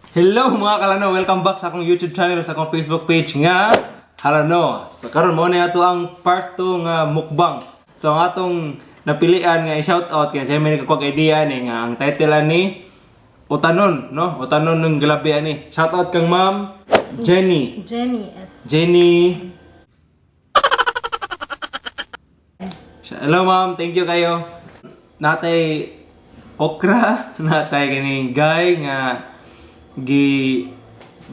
Hello, mga kalano, welcome back sa akong YouTube channel, sa akong Facebook page nga Halano. So karon mo na ato ang part 2 nga mukbang. So ang atong napilian nga i-shoutout kay siya may nakakuha idea ni nga ang title ani Utanon, no? Utanon ng galabi ani. Shoutout kang Ma'am Jenny. Jenny S. Jenny. Hello, ma'am, thank you kayo. Natay okra, natay kaning guy nga gi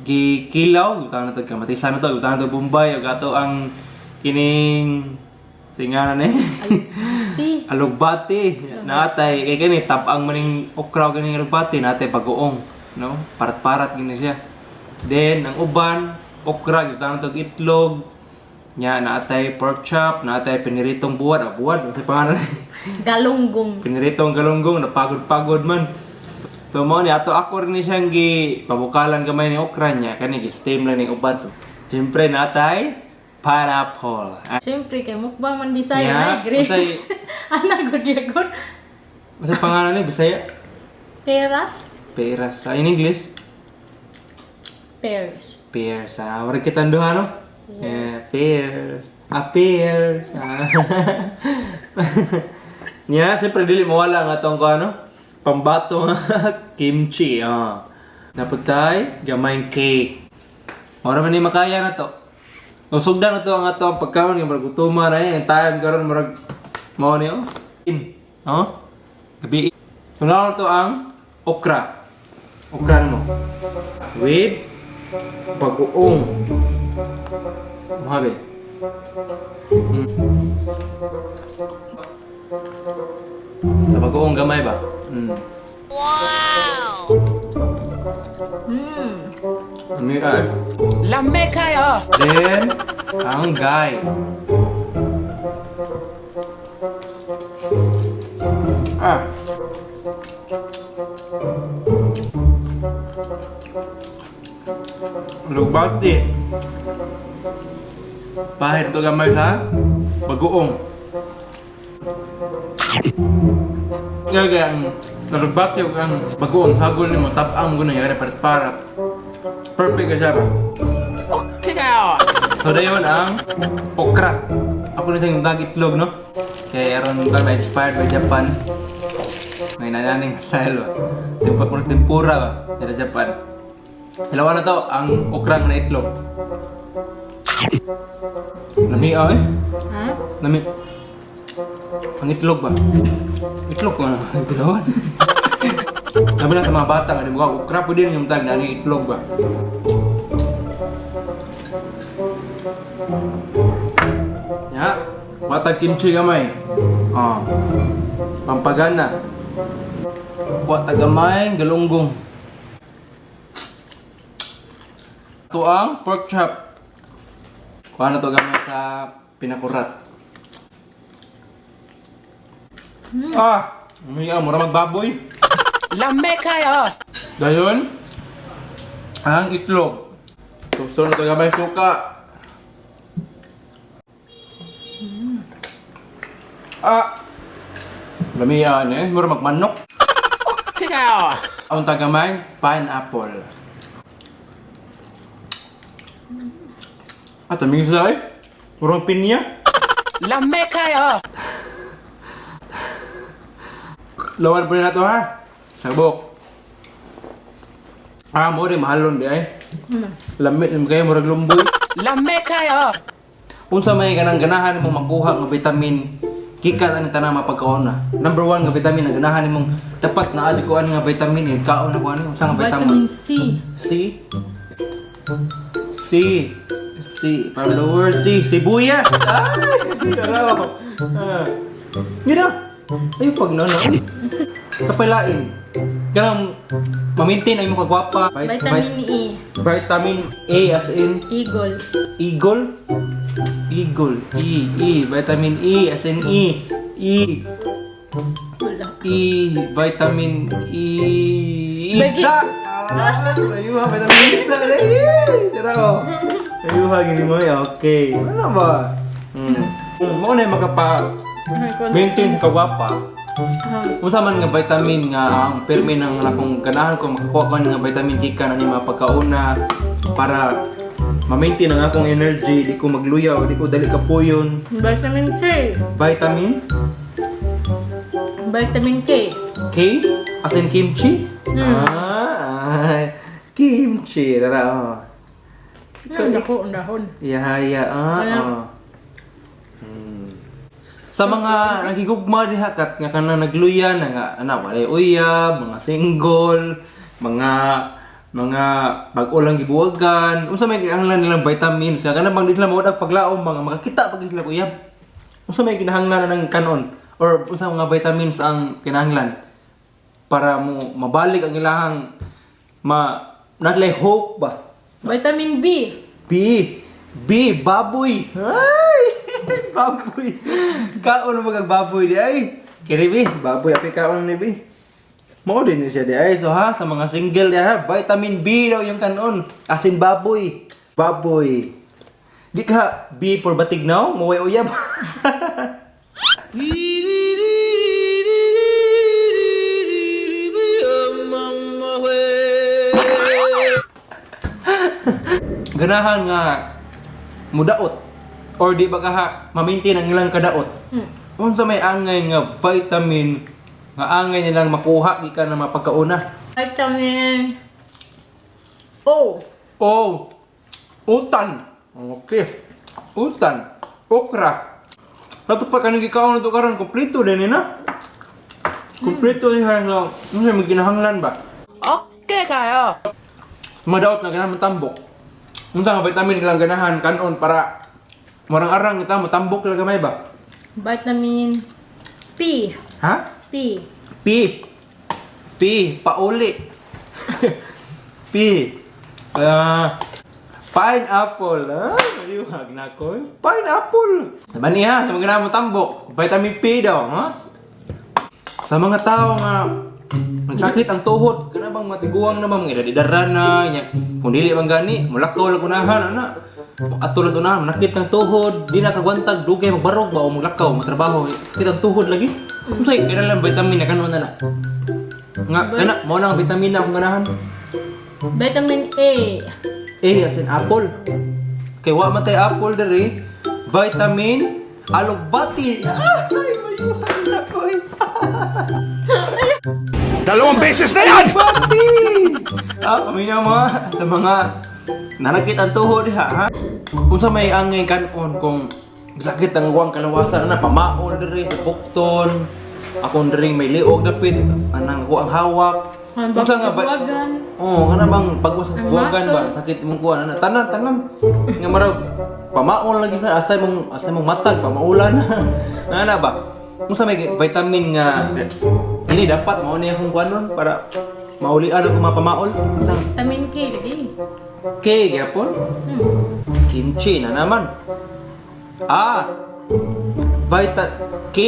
gi kilaw, gutang na to kamatis na to, gutang na to Bombay ug ato ang kining singana ni Ti. alugbati. Natay kay kini tab-ang maning okra ug kaning alugbati, natay bagoong, no? Parat-parat gini siya. Then ang uban okra, gutang na to itlog nya, natay pork chop, natay piniritong buwad, ah, buwad unsa pangalan? Galunggong. Piniritong galunggong, napagod-pagod man. So mo ni ato, ako rin ni siyang gi pabukalan gamay ni okra niya, kani gi steam lang ni uban. So, siyempre natay pineapple. Ah, Siyempre, kay mukbang man Bisaya Yeah, na grace. Ana gud yagon. Unsa pangalan ni Bisaya? Peras. Peras. Sa in English? Pears. Pears. Ah, murag kitang duha, no? Yeah, pears. Ah, pears. Ah. Nya, siyempre dili mawala ang atong ko ano, pambato nga kimchi. Ah. Naputay gamay cake. Ora man ni makaya na to. Kung sugdan na to ang ato ang pagkaon nga murag gutuma na eh. Ang time karon murag mao ni oh. In. Oh? Gabi. Tunaw na to ang okra. Okra na mo. With bagoong. Mahabi. Sa bagoong gamay ba? Mm. Ami ay. Lame kayo! Then, ang guy. Ah. Lugbati. Pahit to gamay sa bagoong. Kaya kaya ang nalugbati ug ang bagoong hagol nimo tab-ang mo guna yung parat-parat. Perfect ka siya ba? Okay kayo! So dayon ang okra. Ako na siyang itlog, no? Kaya aron ba ma-inspired by Japan. May nananing style ba? Tempura, tempura ba? Sa Japan. Dalawa na to, ang okra nga na itlog. Lami ah eh. Ha? Lami. Ang itlog ba? Itlog ko na. Dalawa. Sabi na sa mga bata nga di mo ka, okra po din yung tag na ang itlog ba? Ya, watag kimchi gamay. Oh. Pampagana. Watag gamay galunggong. Ito ang pork chop. Kuha na to gamay sa pinakurat. Ah, umiya, mura magbaboy. Lame kayo! Dayon, ang itlog. Susunod na to gamay suka. Ah! Lamian eh, mura magmanok. Okay kayo! Ang tagamay, pineapple. Ah, taming sila eh. Purong pinya. Lame kayo! Lawan po na to ha. Sabok. Ah, mo rin mahalon di ay. Lamit naman kayo, murag lumboy. Lame kayo! Unsa may kanang ganahan nimong makuha nga vitamin gikan ani tanang mapagkaon na? Number one nga vitamin na ganahan nimong dapat naa di ko ani nga vitamin eh, kaon na ko ani, unsa nga vitamin? Vitamin C. C C C from the word C, sibuyas. Ay, taraw. Ah. Yun na. Ay, pag no, no. Kapalain. Kanang ma-maintain ang imong kagwapa. Vitamin E. Vitamin A as in Eagle. Eagle? Eagle. E, E. Vitamin E as in E. E. Wala. E. Vitamin E. Bagi- Isda! Ah, ayuha, vitamin E. Isda. Ay, tara ko. Ayuha, gini mo. Eh. Okay. Ano ba? Kung mo na yung makapa maintain sa kagwapa, Unsa man nga vitamin nga ang pirmi nang akong ganahan ko makakuha ko nga vitamin gikan ani mga pagkauna para ma-maintain ang akong energy, di ko magluya o di ko dali kapuyon? Vitamin K. Vitamin Vitamin K. K as in kimchi? Ah, ay, kimchi. Tara, oh. Ang dako, ang dahon. Yeah, ah, Wala. oh. Sa mga nagigugma diha kat nga kanang nagluya na nga ana walay uyab, mga single, mga bag-o lang gibuwagan, unsa may kinahanglan nilang vitamins nga kanang bang di sila mawad paglaom mga makakita pag sila uyab. Unsa may kinahanglan ng kanon or unsa mga vitamins ang kinahanglan para mo mabalik ang ilahang ma not like hope ba? Vitamin B. B. B. Baboy. Ay! Baboy. Kaon mo kag baboy di ay. Kiri B. Baboy api kaon ni B. Mao din ni siya di ay. So ha, sa mga single di ha, vitamin B daw yung kanon. Asin baboy. Baboy. Di ka B for batignaw, muway uyab. Ganahan nga mudaot or di ba kaha ma-maintain ang ilang kadaot. Unsa may angay nga vitamin nga angay nilang makuha gikan na mapagkauna? Vitamin O. Oh, utan. Okay. Utan. Okra. Nato pa kaning gikaon nato karon kompleto din ni na. Kompleto diha nga unsa may ginahanglan ba? Okay kayo. Madaot na ganahan matambok. Unsa nga vitamin nilang ganahan kanon para marang arang kita matambok lang gamay ba? Vitamin P. Ha? P. P. P. Pauli. P. Ah, pineapple. Ah, maliwag na ko. Pineapple. Sabi niya, sa mga mo tambok, vitamin P daw, ha? Sa mga tao nga nagsakit ang tuhod, kana bang matiguang na ba mga edad-edaran na, nya, kung dili bang gani, mulakaw lang unahan, ana. Ato lang unahan, manakit ang tuhod, di na kagwantag, dugay magbarog ba o maglakaw, matrabaho, sakit ang tuhod lagi. Unsay kailan lang vitamin na kanon na na? Nga, kana, mao na ang vitamin na akong ganahan. Vitamin A. A as in apple. Kay wa man tay apple diri. Vitamin alugbati. Ay, mayuhan na ko eh. Dalawang beses na yan! Alugbati! Ah, paminaw mo ah, sa mga nanakit ang tuhod ha. Ha? Unsa may angay kanon kung sakit ang uwang kalawasan na pamaol diri sa bukton. Akong diri may liog dapit anang ako ang hawak. Ang Unsa nga ba? buwagan. Oo, kana bang pag sa Ang buwagan ba muscle. sakit imong kuan ana tanan tanan nga marag pamaol lagi sa asay mong matag pamaulan. Ana ba? Unsa may vitamin nga ini dapat mao ni akong kuanon para maulian ako mapamaol. Unsa? Vitamin K lagi. K gyapon? Kimchi na naman. Ah. Vita K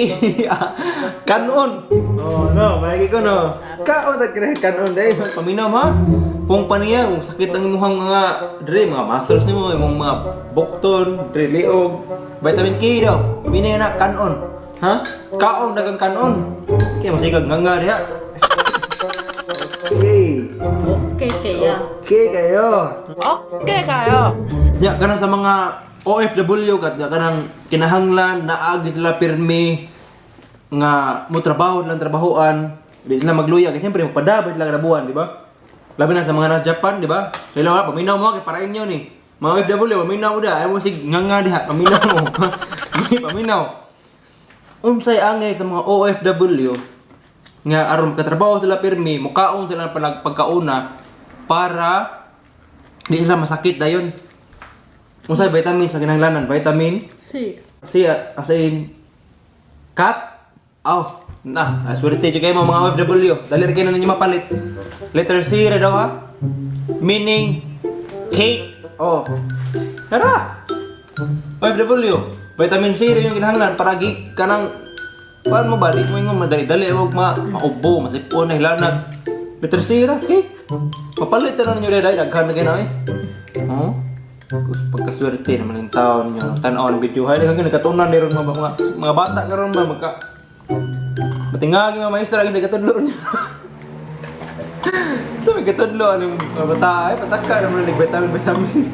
ah, kanon. Oh no, may ko no. Kaon ta kre kanon dai. Paminaw ha. Kung paniya kung sakit ang imong mga dre mga muscles nimo imong mga bukton, dre liog, vitamin K daw. Minay na kanon. Ha? Kaon dagang kanon. Kay masigag nga diha. Okay. Okay kaya. Okay kayo. Okay kayo. Nya kanang sa mga OFW kat nga kanang kinahanglan naagi sila pirmi nga mo trabaho lang trabahoan di sila magluya kay siyempre magpadabay sila kada buwan, di ba? Labi na sa mga nasa Japan, di ba? Hello ha, paminaw mo kay para inyo ni. Mga OFW, paminaw mo da. Ayaw mo sig nga nga diha, paminaw mo. Paminaw. Unsay angay sa mga OFW nga aron makatrabaho sila pirmi, mukaon sila ng pagkauna para di sila masakit dayon. Unsay vitamin sa kinahanglanan? Vitamin C. C as in cat. Aw, na, ah, swerte jud kayo mga OFW. Dali ra kayo na ninyo mapalit. Letter C ra daw ha. Meaning cake. Oh. Tara. OFW, vitamin C ra yung kinahanglan para gi kanang paano mo ba di mo ingon madali-dali mo ma maubo, masipon na hilanat. Letter C ra cake. Mapalit na ninyo dahil daghan na kayo na eh. Oh. Pagkaswerte naman yung taon nyo. Tanaw ang video. Hay, hanggang nagkatunan meron mga bata karon ba magka Matingagi mga maestra ang katudlo niya. Sa may katudlo anong mga bata ay pataka naman nag vitamin vitamin.